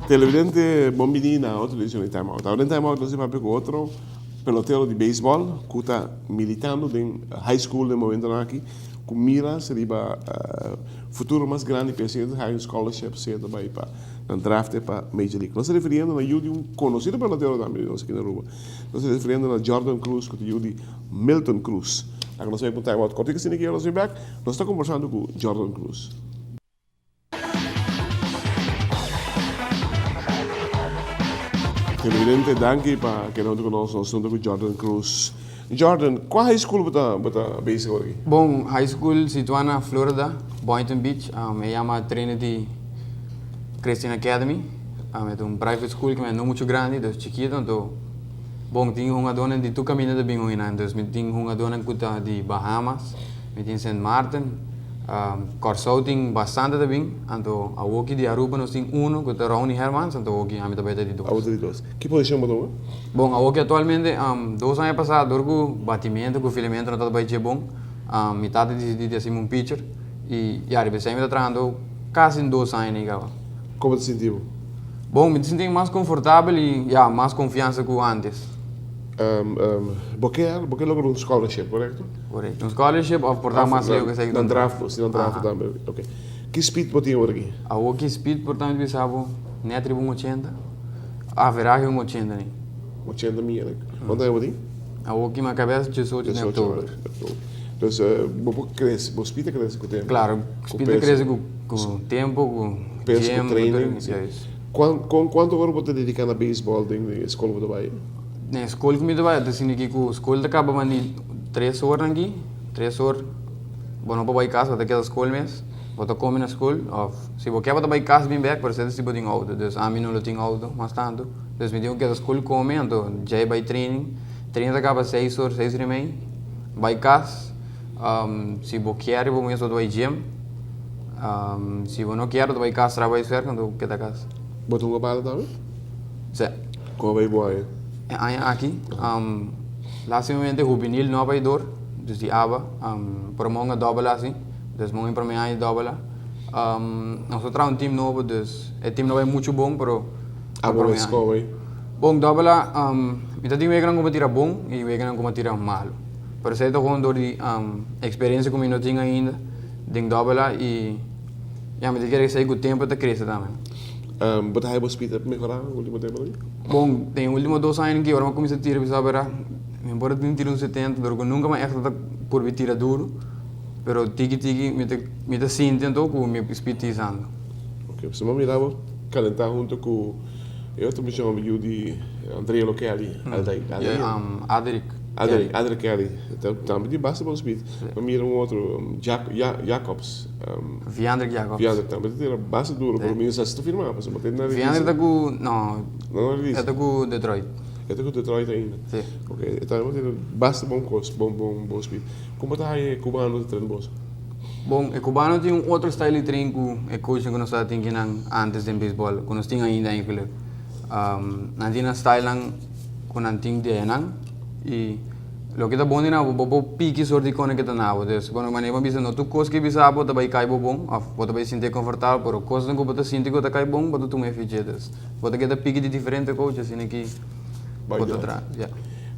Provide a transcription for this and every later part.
Televidente, bon bini na otro edicion di Time Out. Awor den Time Out nos ta papia cu otro pelotero di baseball cu ta militando den high school den momentonan aki cu miras riba futuro mas grandi pa e sea ta haya un scholarship, sea ta bay pa nan draft pa Major League. Nos ta refiriendo na yu di un conocido pelotero tambe di nos aki na Aruba. Nos ta refiriendo na Jordan Cruz cu ta yu di Milton Cruz. Aki nos ta bay pa un time out cortico asina ki nos bin bek nos ta conversando cu Jordan Cruz. Televidente, danki pa keda huntu ku nos. Nos huntu ku Jordan Cruz. Jordan, kua high school bo ta bo ta bezig awor aki? Bon, high school situá na Florida, Boynton Beach. E yama Trinity Christian Academy. E ta un private school ku no muchu grandi, dus chikitu. Anto, bon, tin hungadónan di tur kaminda ta bin hoinan. Dus mi tin hungadónan ku ta di Bahamas, mi tin Sint Maarten. Kòrsou tin bastante ta bin, anto awoki di Aruba nos tin uno ku ta Ronnie Hermans, anto awoki ami ta bai ta di dos. Abo ta di dos. Ki posishon bo tuma? Bon, awoki aktualmente dos aña pasá dor ku batimentu ku filementu no tabata bai dje bon, mi tata disidí di hasimu un pitcher i ya riba esei mi ta trahando kasi dos aña nei kaba. Komo ta sinti bo? Bon, mi ta sinti mas konfortabel i ya mas konfiansa ku antes. Bo ke bo ke logra un scholarship, korekto? Korekto. Un scholarship of por ta mas leu ke esaki Nan draft, si nan draft tambe. Ok. Ki speed bo tin awor aki? Awor ki speed por ta mi bisa bo net riba un ochenta. Averahe un ochenta ni. Ochenta mia. Kuantu aña bo tin? Awor ki mi a kabes diesocho di oktober. Dus bo por krese, bo speed a krese ku tempu? Klaro, speed a krese ku tempu, ku gym, ku training. Kon kuantu ora bo ta dediká na beisbòl den e skol ku bo ta bai? Den e skol ku mi ta bai, ta sinti ki ku skol ta kaba mandi tres or nan aki, tres or bo no por bai kas, bo ta keda skol mes, bo ta kome na skol òf si bo ke bo ta bai kas bin bèk, pero esei ta si bo tin outo, dus ami no lo tin outo mas tantu, dus mi tin ku keda skol kome anto djei bai training, training ta kaba seis or, seis or i mei, bai kas, si bo kier bo mes bo ta bai gym. Si bo no kier bo ta bai kas traha bai swerk anto bo keda kas. Bo ta hunga bala tambe? Si. Kon a bai bo aña? E aña aki lastimamente hubenil no a bai dor, dus di aba, pero mi a hunga dobel asi, dus mi a hunga e prome aña di dobel. Nos a traha un team nobo dus e team no bai muchu bon pero. Abo mes kon a bai? Bon dobel mi ta tin weganan ku mi a tira bon i weganan ku mi a tira malu, pero esei ta gewoon dor di eksperensia ku mi no tin ainda. Den dobel A y ya mi ta kere esey cu tempo ta crece tambe. Bo ta haya bo speed a mehora ultimo tempo aki? Bon, den e ultimo dos aña aki ora mi a cuminsa tira bisa bera mi por a tin tira un setenta pero cu nunca mi a echt ta purbi tira duro pero tiki tiki mi ta mi ta sinti anto cu mi speed ta isando. Ok, so mi a mira bo calenta hunto cu e otro muchacho yu di Andrea Lochelli, Aldair, Aldair? Adric. Adric, Adric Kelly. Tambe tin basta bon speed. Mi mira un otro, Jac, Ja, Jacobs. Viandrick Jacobs. Viandrick tambe ta tira basta duro, pero mi no sa si ta firma, pasobra mi no tin na Viandrick ta ku, no, No na release. e ta ku Detroit. E ta ku Detroit ainda. Si. Ok, e tambe ta tira basta bon kos, bon, bon, bon speed. Kon bo ta haya e cubano ta train boso? Bon, e cubano tin un otro style di train ku e coachnan ku nos tabata tin kinan antes den baseball, ku nos tin ainda eigenlijk. Nan tin nan stylenan ku nan tin di nan i loke ta bon di nan bo por piki sort di kone ke ta na bo. Dus kono manera bo bisa no tur kos ke bisa bo ta bai kai bo bon òf bo ta bai sinti konfortabel pero kosnan ku bo ta sinti ku ta kai bon bo ta tuma e fich'e. Dus bo ta keda piki di diferente coach asina ki bo ta traha. Ya.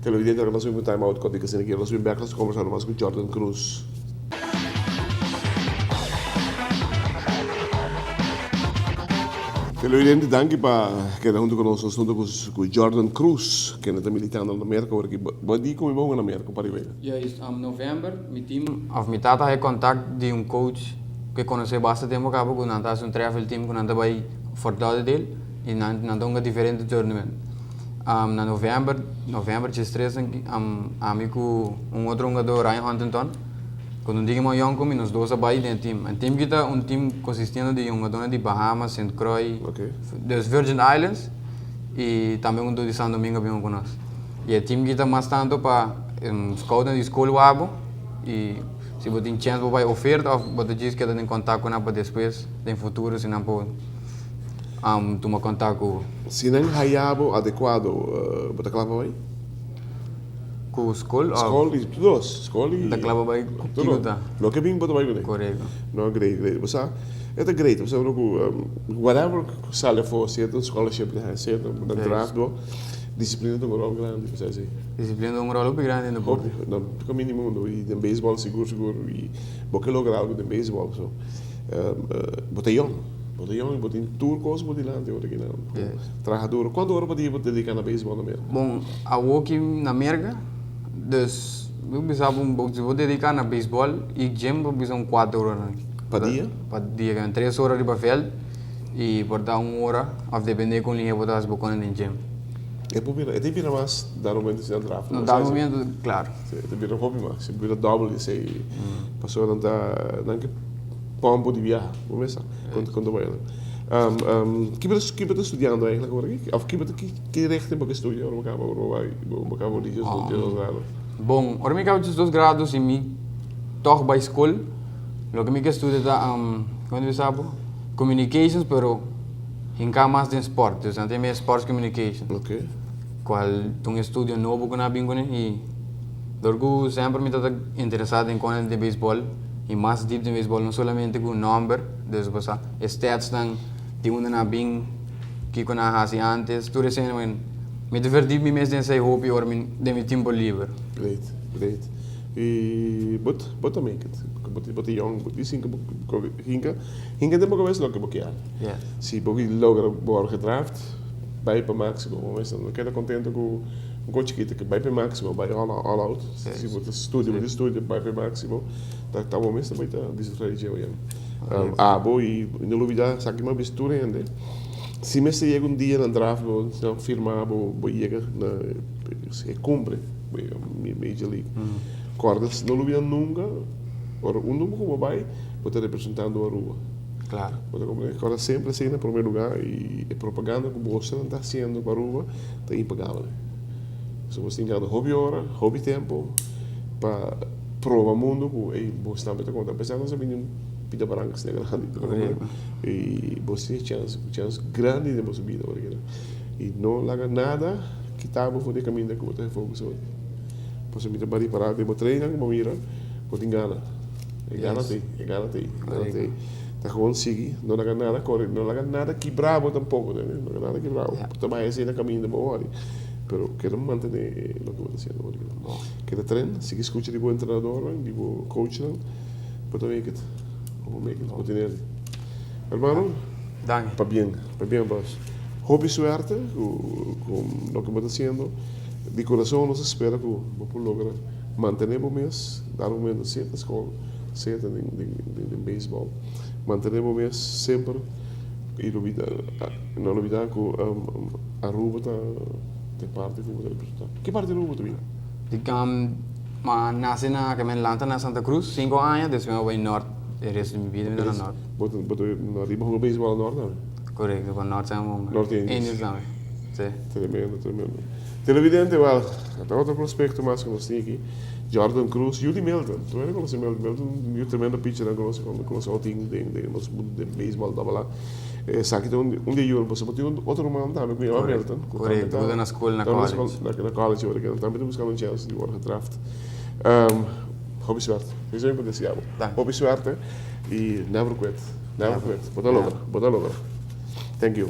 Televidente nos bin ku time out kòrtik asina ki nos bin bèk nos ta kombersá mas ku Jordan Cruz. Televidente danki pa keda hunto ku nos, nos hunto ku Jordan Cruz kende ta militando na Merka awor aki. Bo a di ku mi bo hunga na Merka un par di wega? Juist, november mi team of mi tata haya contact di un coach ku e konosé basta tempo kaba ku nan ta hasi un travel team ku nan ta bai Fort Lauderdale i nan nan ta hunga diferente tournament. Na november, november diestres ami ku un otro hungadó Ryan Huntington Ku no digi Mayon ku mi, nos dos a bai den e team. E team ki ta un team konsistiendo di hungadónan di Bahamas, Sint Croix, dus Virgin Islands i tambe un di San Domingo a bin ku nos. I e team ki ta mas tantu pa scoutnan di skol wak bo i Si bo tin chèns bo bai oferta òf bo ta djis keda den kontak ku nan pa despues den futuro si nan por tuma kontak ku bo. Si nan haya bo adekuado, bo ta kla pa bai? Ku skol òf? Skol i tur dos. Skol i. Ta kla pa bai ku kiko ta? Loke bin bo ta bai kuné. Korekto. No, great, great. Bo sa, e ta great. Bo sa ku whatever ku sali afó, sea ta un scholarship, sea ta un draft bo, disiplina ta un ròl grandi, bo sa esei. Disiplina ta un ròl hopi grandi den deporte. Hopi, na tur kaminda di mundu. I den beisbòl sigur sigur. I bo ke logra algu den beisbòl, so bo ta yòn. Bo ta yòn i bo tin tur kos bo dilanti ora ki nan traha duro. Kuantu ora pa dia bo ta dediká na beisbòl na Merka? Bon, awoki na Merka, dus mi bisa bo un bok, si bo dediká na beisbòl i gym bo bisa un kuater ora. Pa dia? Pa dia, tres ora riba vèlt i por ta un ora òf dependé kon lihe bo ta hasi bo kòne den gym. E por bira, e ta bira mas dado momento si nan draft. No, dado momento, claro. Si, e ta bira hopi mas, e bira dobbel di esei. Pasobra nan ta, nan ke pompo di biaha, bo mes sa, kon kon ta bai nan. Ki bo ta ki bo ta studiando eigenlijk awor aki? Of ki bo ta ki ki richting bo ke studia ora bo kaba ora bo bai bo kaba di diesdos grado? Bon, ora mi kaba diesdos grado si mi tòg bai skol, loke mi ke studia ta, kon ta bisa bo? Communications pero. Hinká mas den sport, dus nan tin mes sports communication. Ok. Kual ta un estudio nobo ku nan a bin kuné i dor ku semper mi tabata interesá den kòne di beisbòl i mas dip den beisbòl no solamente ku nòmber, dus bo sa e statsnan di unda nan a bin, kiko nan a hasi ántes, tur esei mi ta verdiep mi mes den esei hopi ora mi den mi timpo liber. Great, great. I bo bo ta make it. Bo bo ta yong, bo tin ku hinka hinka den bo kabes loke bo kier. Si bo logra bo wòrdu gedraft, bai pa máksimo. Bo mester no keda kontento ku un kos chikito, bai pa e máksimo, bai all all out. Si bo ta studia, bo ta studia, bai pa e máksimo. Ta ta bo mes ta bai ta disfruta di dje oyen. Abo i no lubida esaki mi a bisa tur hende, si mester yega un dia nan draft bo, nan firma bo, bo yega na e kumbre. Major League. Kòrda, no lubida nunka, ora unda ku bo bai, bo ta representando Aruba. Klaro. Bo ta komprende? Kòrda semper esei na promé lugá i e propaganda ku bosonan ta hasiendo pa Aruba ta impagabel. So bo tin gana hopi ora, hopi tempu pa proba mundu ku ey bos tambe ta konta. Apesar nos a bini un pida baranka asina grandi, bo ta komprende? I bos tin e chèns, chèns grandi den boso bida ora keda. I no laga nada kita bo for di e kaminda ku bo ta focus awor. Pasobra mi ta bari pará den bo trainan ku bo mira, bo tin gana. E gana t'ei, e gana t'ei, e gana t'ei. Ta gewoon sigui, no laga nada kore, no laga nada kibra bo tampoko, tende? No laga nada kibra bo. Bo ta bai asina kaminda bo wòri, pero keda mantené loke bo ta hasiendo awor. Keda train, sigui skucha di bo entrenadornan, di bo coachnan, bo ta make it. Bo por make it, bo tin el. Hermano, Danki. Pabien, pabien bos. Hopi suerte cu cu loke bo ta haciendo. Di corazon nos a spera cu bo por logra mantene bo mes dado momento sea ta scol, sea ta den den den baseball. Mantene bo mes semper y lubida no lubida cu Aruba ta e parti cu bo ta representa. Ki parti di Aruba bo ta bira? Di Ma nace na, ke men lanta na Santa Cruz cinco aña, despues mi a bay Noord, e resto di mi bida mi ta na Noord. Bo ta, bo ta na riba hunga baseball na Noord tambe? Correcto, pa Noord tambe hunga. Noord Indians. Indians tambe, si. Tremendo, tremendo. Televidente, wel, ta otro prospecto mas ku nos tin aki, Jordan Cruz, yu di Milton. Tur hende konoce Milton, Milton yu tremendo pitcher nan konoce, nan konoce otin den, den nos mundo den baseball tabala. Esaki ta un di e yunan, pasobra bo tin un otro ruman tambe ku yama Milton. Korekto, ku ta na skol na college. Na college ora ku tambe ta buskando un chèns di wòrdu gedraft. Hopi suerte. Esei mi por deseá bo. Hopi suerte i never quit. Never quit. Bo ta logra. Bo ta logra. Thank you.